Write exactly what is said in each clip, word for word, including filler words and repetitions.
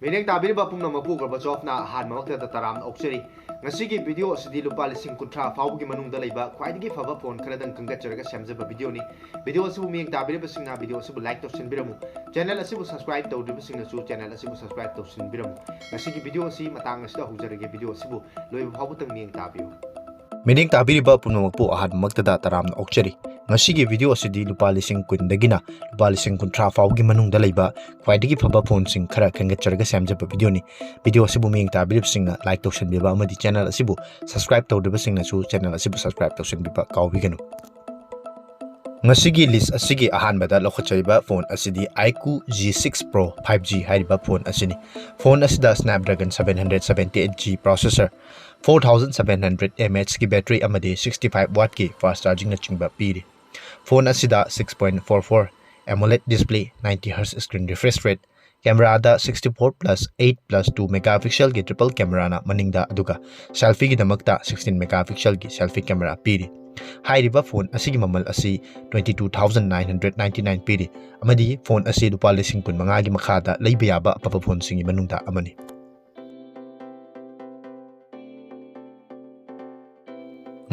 ꯃꯤꯠꯌꯦꯡ ꯇꯥꯕꯤꯔꯤꯕ ꯄꯨꯝꯅꯃꯛꯄꯨ Gorbachev-ꯅ ꯑꯍꯥꯟꯕꯃꯛꯇꯗ ꯇꯔꯥꯝꯅ ꯑꯣꯛꯆꯔꯤ꯫ ꯉꯁꯤꯒꯤ video ꯑꯁꯤꯗꯤ ꯂꯨꯄꯥ ꯂꯤꯁꯤꯡ ꯀꯨꯟꯊ꯭ꯔꯥ ꯐꯥꯎꯕꯒꯤ ꯃꯅꯨꯡꯗ ꯂꯩꯕ ꯈ꯭ꯋꯥꯏꯗꯒꯤ ꯐꯕ phone ꯈꯔꯗꯪ ꯈꯟꯒꯠꯆꯔꯒ ꯁꯦꯝꯖꯕ videoꯅꯤ꯫ Video ꯑꯁꯤꯕꯨ ꯃꯤꯠꯌꯦꯡ ꯇꯥꯕꯤꯔꯤꯕꯁꯤꯡꯅ video ꯑꯁꯤꯕꯨ like ꯇꯧꯁꯤꯟꯕꯤꯔꯝꯃꯨ꯫ Channel ꯑꯁꯤꯕꯨ subscribe ꯇꯧꯗ꯭ꯔꯤꯕꯁꯤꯡꯅꯁꯨ channel ꯑꯁꯤꯕꯨ subscribe ꯇꯧꯁꯤꯟꯕꯤꯔꯝꯃꯨ꯫ ꯉꯁꯤꯒꯤ video ꯑꯁꯤ ꯃꯇꯥꯡ ꯑꯁꯤꯗ ꯍꯧꯖꯔꯒꯦ꯫ Video ꯑꯁꯤꯕꯨ ꯂꯣꯏꯕ ꯐꯥꯎꯕꯇꯪ ꯃꯤꯠꯌꯦꯡ ꯇꯥꯕꯤꯌꯨ꯫ ꯃꯤꯠꯌꯦꯡ ꯇꯥꯕꯤꯔꯤꯕ ꯄꯨꯝꯅꯃꯛꯄꯨ ꯑꯍꯥꯟꯕꯃꯛꯇꯗ ꯇꯔꯥꯝꯅ ꯑꯣꯛꯆꯔꯤ꯫ ꯉꯁꯤꯒꯤ video ꯑꯁꯤꯗꯤ ꯂꯨꯄꯥ ꯂꯤꯁꯤꯡ ꯀꯨꯟꯗꯒꯤꯅ ꯂꯨꯄꯥ ꯂꯤꯁꯤꯡ ꯀꯨꯟꯊ꯭ꯔꯥ ꯐꯥꯎꯒꯤ ꯃꯅꯨꯡꯗ ꯂꯩꯕ ꯈ꯭ꯋꯥꯏꯗꯒꯤ ꯐꯕ phoneꯁꯤꯡ ꯈꯔ ꯈꯟꯒꯠꯆꯔꯒ ꯁꯦꯝꯖꯕ videoꯅꯤ꯫ Video ꯑꯁꯤꯕꯨ ꯃꯤꯠꯌꯦꯡ ꯇꯥꯕꯤꯔꯤꯕꯁꯤꯡꯅ like ꯇꯧꯁꯤꯟꯕꯤꯕ ꯑꯃꯗꯤ channel ꯑꯁꯤꯕꯨ subscribe ꯇꯧꯗ꯭ꯔꯤꯕꯁꯤꯡꯅꯁꯨ channel ꯑꯁꯤꯕꯨ subscribe ꯇꯧꯁꯤꯟꯕꯤꯕ ꯀꯥꯎꯕꯤꯒꯅꯨ꯫ ꯉꯁꯤꯒꯤ list ꯑꯁꯤꯒꯤ ꯑꯍꯥꯟꯕꯗ ꯂꯧꯈꯠꯆꯔꯤꯕ phone ꯑꯁꯤꯗꯤ iQOO G six Pro five G ꯍꯥꯏꯔꯤꯕ phone ꯑꯁꯤꯅꯤ꯫ Phone ꯑꯁꯤꯗ Snapdragon seven hundred seventy eight G processor, four thousand seven hundred mAh ꯀꯤ battery ꯑꯃꯗꯤ sixty five watt ꯀꯤ fast charging ꯅꯆꯤꯡꯕ ꯄꯤꯔꯤ꯫ Phone ꯑꯁꯤꯗ six point four four AMOLED display, ninety hertz screen refresh rate, camera ꯗ sixty-four plus eight plus two megapixel ꯒꯤ triple camera ꯅ ꯃꯅꯤꯡꯗ, ꯑꯗꯨꯒ selfie ꯒꯤꯗꯃꯛꯇ sixteen megapixel ꯒꯤ selfie camera ꯄꯤꯔꯤ꯫ ꯍꯥꯏꯔꯤꯕ phone ꯑꯁꯤꯒꯤ ꯃꯃꯜ ꯑꯁꯤ twenty two thousand nine hundred ninety nine ꯄꯤꯔꯤ, ꯑꯃꯗꯤ phone ꯑꯁꯤ ꯂꯨꯄꯥ ꯂꯤꯁꯤꯡ ꯀꯨꯟ ꯃꯉꯥꯒꯤ ꯃꯈꯥꯗ ꯂꯩꯕ ꯌꯥꯕ ꯑꯐꯕ phone ꯁꯤꯡꯒꯤ ꯃꯅꯨꯡꯗ ꯑꯃꯅꯤ꯫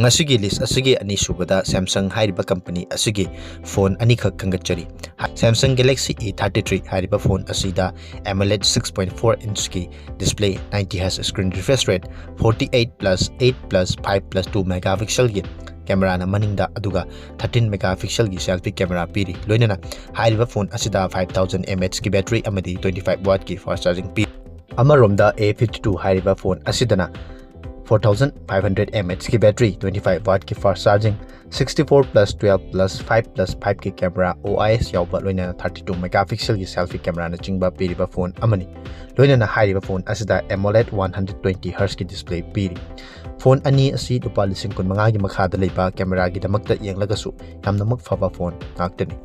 ꯉꯁꯤꯒꯤ list ꯑꯁꯤꯒꯤ ꯑꯅꯤꯁꯨꯕꯗ Samsung ꯍꯥꯏꯔꯤꯕ company ꯑꯁꯤꯒꯤ phone ꯑꯅꯤꯈꯛ ꯈꯟꯒꯠꯆꯔꯤ꯫ Samsung Galaxy A thirty three ꯍꯥꯏꯔꯤꯕ phone ꯑꯁꯤꯗ AMOLED six point four inch ꯀꯤ display, ninety hertz screen refresh rate, forty eight plus eight plus five plus two megapixel ꯒꯤ camera ꯅ ꯃꯅꯤꯡꯗ, ꯑꯗꯨꯒ thirteen megapixel ꯒꯤ selfie camera ꯄꯤꯔꯤ꯫ ꯂꯣꯏꯅꯅ ꯍꯥꯏꯔꯤꯕ phone ꯑꯁꯤꯗ five thousand mAh ꯀꯤ battery ꯑꯃꯗꯤ twenty five watt ꯀꯤ fast charging ꯄꯤ꯫ ꯑꯃꯔꯣꯝꯗ A fifty two ꯍꯥꯏꯔꯤꯕ phone ꯑꯁꯤꯗꯅ four thousand five hundred mAh ꯀꯤ battery, twenty five watt ꯀꯤ fast charging, sixty four plus twelve plus five plus five ꯀꯤ camera, O I S ꯌꯥꯎꯕ, ꯂꯣꯏꯅꯅ thirty two megapixel ꯒꯤ selfie camera ꯅꯆꯤꯡꯕ ꯄꯤꯔꯤꯕ phone ꯑꯃꯅꯤ꯫ ꯂꯣꯏꯅꯅ ꯍꯥꯏꯔꯤꯕ phone ꯑꯁꯤꯗ AMOLED one hundred twenty hertz ꯀꯤ display ꯄꯤꯔꯤ꯫ Phone ꯑꯅꯤ ꯑꯁꯤ ꯂꯨꯄꯥ ꯂꯤꯁꯤꯡ ꯀꯨꯟ ꯃꯉꯥꯒꯤ ꯃꯈꯥꯗ ꯂꯩꯕ, camera ꯒꯤꯗꯃꯛꯇ ꯌꯦꯡꯂꯒꯁꯨ ꯌꯥꯝꯅꯃꯛ ꯐꯕ phone ꯉꯥꯛꯇꯅꯤ꯫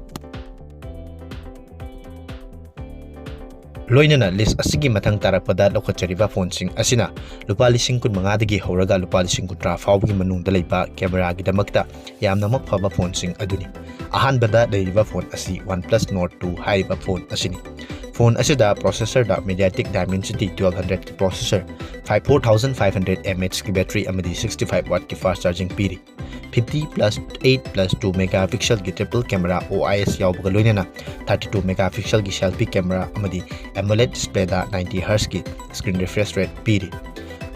ꯂꯣꯏꯅꯅ list ꯑꯁꯤꯒꯤ ꯃꯊꯪ ꯇꯥꯔꯛꯄꯗ ꯂꯧꯈꯠꯆꯔꯤꯕ phone ꯁꯤꯡ ꯑꯁꯤꯅ ꯂꯨꯄꯥ ꯂꯤꯁꯤꯡ ꯀꯨꯟ ꯃꯉꯥꯗꯒꯤ ꯍꯧꯔꯒ ꯂꯨꯄꯥ ꯂꯤꯁꯤꯡ ꯀꯨꯟꯊ꯭ꯔꯥ ꯐꯥꯎꯕꯒꯤ ꯃꯅꯨꯡꯗ ꯂꯩꯕ, camera ꯒꯤꯗꯃꯛꯇ ꯌꯥꯝꯅꯃꯛ ꯐꯕ phone ꯁꯤꯡ ꯑꯗꯨꯅꯤ꯫ ꯑꯍꯥꯟꯕꯗ ꯂꯩꯔꯤꯕ phone ꯑꯁꯤ OnePlus Nord two ꯍꯥꯏꯔꯤꯕ phone ꯑꯁꯤꯅꯤ꯫ Phone ꯑꯁꯤꯗ processor ꯗ MediaTek Dimensity twelve hundred ꯀꯤ processor, five, four thousand five hundred mAh ꯀꯤ battery ꯑꯃꯗꯤ sixty five watt ꯀꯤ fast charging ꯄꯤꯔꯤ꯫ Fifty plus eight plus two megapixel ꯒꯤ triple camera O I S ꯌꯥꯎꯕꯒ ꯂꯣꯏꯅꯅ thirty two megapixel ꯒꯤ selfie camera ꯑꯃꯗꯤ AMOLED display ꯗ ninety hertz ꯀꯤ screen refresh rate ꯄꯤꯔꯤ꯫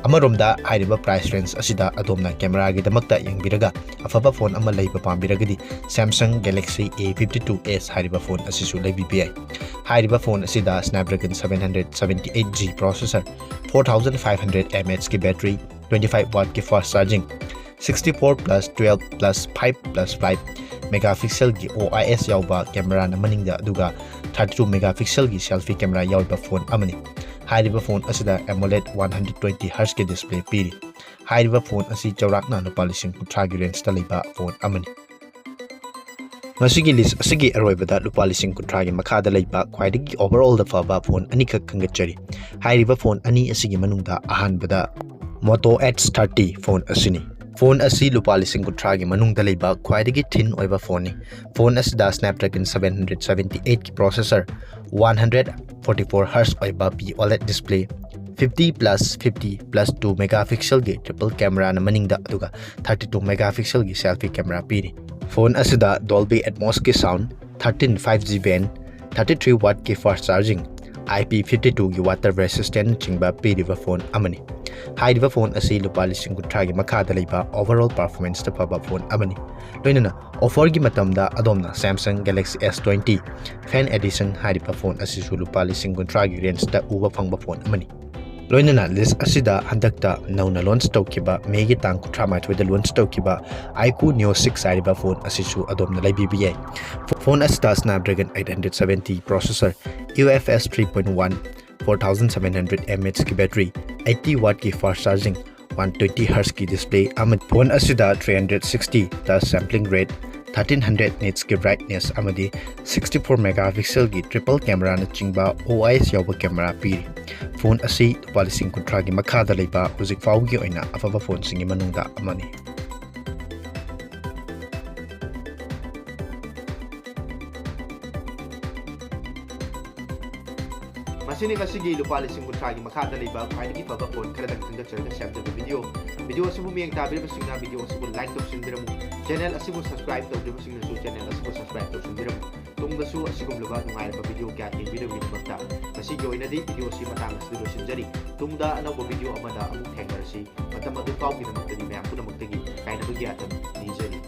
ꯑꯃꯔꯣꯝꯗ ꯍꯥꯏꯔꯤꯕ price range ꯑꯁꯤꯗ ꯑꯗꯣꯝꯅ camera ꯒꯤꯗꯃꯛꯇ ꯌꯦꯡꯕꯤꯔꯒ ꯑꯐꯕ phone ꯑꯃ ꯂꯩꯕ ꯄꯥꯝꯕꯤꯔꯒꯗꯤ Samsung Galaxy A fifty two S ꯍꯥꯏꯔꯤꯕ phone ꯑꯁꯤꯁꯨ ꯂꯩꯕꯤꯕ ꯌꯥꯏ꯫ ꯍꯥꯏꯔꯤꯕ phone ꯑꯁꯤꯗ Snapdragon seven hundred seventy eight G processor, four thousand five hundred mAh ꯀꯤ battery, twenty five watt ꯀꯤ fast charging, sixty four plus twelve plus five plus five megapixel ꯒꯤ O I S ꯌꯥꯎꯕ camera ꯅ ꯃꯅꯤꯡꯗ, ꯑꯗꯨꯒ thirty two megapixel ꯒꯤ selfie camera ꯌꯥꯎꯔꯤꯕ phone ꯑꯃꯅꯤ꯫ ꯍꯥꯏꯔꯤꯕ phone ꯑꯁꯤꯗ AMOLED one hundred twenty hertz ꯀꯤ display ꯄꯤꯔꯤ꯫ ꯍꯥꯏꯔꯤꯕ phone ꯑꯁꯤ ꯆꯥꯎꯔꯥꯛꯅ ꯂꯨꯄꯥ ꯂꯤꯁꯤꯡ ꯀꯨꯟꯊ꯭ꯔꯥꯒꯤ range ꯇ ꯂꯩꯕ phone ꯑꯃꯅꯤ꯫ ꯃꯁꯤꯒꯤ list ꯑꯁꯤꯒꯤ ꯑꯔꯣꯏꯕꯗ ꯂꯨꯄꯥ ꯂꯤꯁꯤꯡ ꯀꯨꯟꯊ꯭ꯔꯥꯒꯤ ꯃꯈꯥꯗ ꯂꯩꯕ ꯈ꯭ꯋꯥꯏꯗꯒꯤ overall ꯗ ꯐꯕ phone ꯑꯅꯤꯈꯛ ꯈꯟꯒꯠꯆꯔꯤ꯫ ꯍꯥꯏꯔꯤꯕ phone ꯑꯅꯤ ꯑꯁꯤꯒꯤ ꯃꯅꯨꯡꯗ ꯑꯍꯥꯟꯕꯗ Moto Edge thirty phone ꯑꯁꯤꯅꯤ꯫ Phone ꯑꯁꯤ ꯂꯨꯄꯥ ꯂꯤꯁꯤꯡ ꯀꯨꯟꯊ꯭ꯔꯥꯒꯤ ꯃꯅꯨꯡꯗ ꯂꯩꯕ ꯈ꯭ꯋꯥꯏꯗꯒꯤ thin ꯑꯣꯏꯕ phone ꯅꯤ꯫ Phone ꯑꯁꯤꯗ Snapdragon seven hundred seventy eight ꯀꯤ processor, one hundred forty four hertz ꯑꯣꯏꯕ P OLED display, fifty plus fifty plus two megapixel ꯒꯤ triple camera ꯅ ꯃꯅꯤꯡꯗ, ꯑꯗꯨꯒ thirty two megapixel ꯒꯤ selfie camera ꯄꯤꯔꯤ꯫ Phone ꯑꯁꯤꯗ Dolby Atmos ꯀꯤ sound, thirteen five G band, thirty three watt ꯀꯤ fast charging, I P fifty two ꯒꯤ water resistant ꯅꯆꯤꯡꯕ ꯄꯤꯔꯤꯕ phone ꯑꯃꯅꯤ꯫ ꯍꯥꯏꯔꯤꯕ phone ꯑꯁꯤ ꯂꯨꯄꯥ ꯂꯤꯁꯤꯡ ꯀꯨꯟꯊ꯭ꯔꯥꯒꯤ ꯃꯈꯥꯗ ꯂꯩꯕ overall performance ꯇ ꯐꯕ phone ꯑꯃꯅꯤ꯫ ꯂꯣꯏꯅꯅ offer ꯒꯤ ꯃꯇꯝꯗ ꯑꯗꯣꯝꯅ Samsung Galaxy S twenty Fan Edition ꯍꯥꯏꯔꯤꯕ phone ꯑꯁꯤꯁꯨ ꯂꯨꯄꯥ ꯂꯤꯁꯤꯡ ꯀꯨꯟꯊ꯭ꯔꯥꯒꯤ range ꯇ ꯎꯕ ꯐꯪꯕ phone ꯑꯃꯅꯤ꯫ ꯂꯣꯏꯅꯅ list ꯑꯁꯤꯗ ꯍꯟꯗꯛꯇ ꯅꯧꯅ launch ꯇꯧꯈꯤꯕ, May ꯒꯤ ꯇꯥꯡ ꯀꯨꯟꯊ꯭ꯔꯥ ꯃꯥꯊꯣꯏꯗ launch ꯇꯧꯈꯤꯕ iQOO Neo six ꯍꯥꯏꯔꯤꯕ phone ꯑꯁꯤꯁꯨ ꯑꯗꯣꯝꯅ ꯂꯩꯕꯤꯕ ꯌꯥꯏ꯫ Phone ꯑꯁꯤꯗ Snapdragon eight hundred seventy processor, U F S three point one, four thousand seven hundred mAh ꯀꯤ battery, eighty watt ꯀꯤ fast charging, one twenty hertz ꯀꯤ display ꯑꯃꯗꯤ phone ꯑꯁꯤꯗ three hundred sixty touch sampling rate, thirteen hundred nits ꯀꯤ brightness ꯑꯃꯗꯤ sixty four megapixel ꯒꯤ triple camera ꯅꯆꯤꯡꯕ O I S ꯌꯥꯎꯕ camera ꯄꯤꯔꯤ꯫ Phone ꯑꯁꯤ ꯂꯨꯄꯥ ꯂꯤꯁꯤꯡ ꯀꯨꯟꯊ꯭ꯔꯥꯒꯤ ꯃꯈꯥꯗ ꯂꯩꯕ ꯍꯧꯖꯤꯛ ꯐꯥꯎꯕꯒꯤ ꯑꯣꯏꯅ ꯑꯐꯕ phone ꯁꯤꯡꯒꯤ ꯃꯅꯨꯡꯗ ꯑꯃꯅꯤ꯫ ꯁꯤꯅꯤ ꯉꯁꯤꯒꯤ ꯂꯨꯄꯥ ꯂꯤꯁꯤꯡ ꯀꯨꯟꯊ꯭ꯔꯥꯒꯤ ꯃꯈꯥꯗ ꯂꯩꯕ ꯈ꯭ꯋꯥꯏꯗꯒꯤ ꯐꯕ ꯐꯣꯟ ꯈꯔꯗꯪ ꯈꯟꯒꯠꯆꯔꯒ ꯁꯦꯝꯖꯕ ꯚꯤꯗꯤꯑꯣ꯫ ꯚꯤꯗꯤꯑꯣ ꯑꯁꯤꯕꯨ ꯃꯤꯠꯌꯦꯡ ꯇꯥꯕꯤꯔꯤꯕꯁꯤꯡꯅ ꯚꯤꯗꯤꯑꯣ ꯑꯁꯤꯕꯨ ꯂꯥꯏꯛ ꯇꯧꯁꯤꯟꯕꯤꯔꯝꯃꯨ꯫ ꯆꯦꯅꯦꯜ ꯑꯁꯤꯕꯨ ꯁꯕꯁꯀ꯭ꯔꯥꯏꯕ ꯇꯧꯗ꯭ꯔꯤꯕꯁꯤꯡꯅꯁꯨ ꯆꯦꯅꯦꯜ ꯑꯁꯤꯕꯨ ꯁꯕꯁꯀ꯭ꯔꯥꯏꯕ ꯇꯧꯁꯤꯟꯕꯤꯔꯝꯃꯨ꯫ ꯇꯨꯡꯗꯁꯨ ꯑꯁꯤꯒꯨꯝꯂꯕ ꯅꯨꯡꯉꯥꯏꯔꯕ ꯚꯤꯗꯤꯑꯣ ꯀꯌꯥ ꯌꯦꯡꯕꯤꯅꯕꯒꯤꯗꯃꯛꯇ ꯉꯁꯤꯒꯤ ꯑꯣꯏꯅꯗꯤ ꯚꯤꯗꯤꯑꯣ ꯑꯁꯤ ꯃꯇꯥꯡ ꯑꯁꯤꯗ ꯂꯣꯏꯁꯤꯟꯖꯔꯤ꯫ ꯇꯨꯡꯗ ꯑꯅꯧꯕ ꯚꯤꯗꯤꯑꯣ ꯑꯃꯗ ꯑꯃꯨꯛ ꯊꯦꯡꯅꯔꯁꯤ꯫ ꯃꯇꯝ ꯑꯗꯨ ꯐꯥꯎꯒꯤꯗꯃꯛꯇꯗꯤ ꯃꯌꯥꯝ ꯄꯨꯝꯅꯃꯛꯇꯒꯤ ꯀꯥꯏꯅꯕꯒꯤ ꯑꯇꯝ ꯅꯤꯖꯔꯤ꯫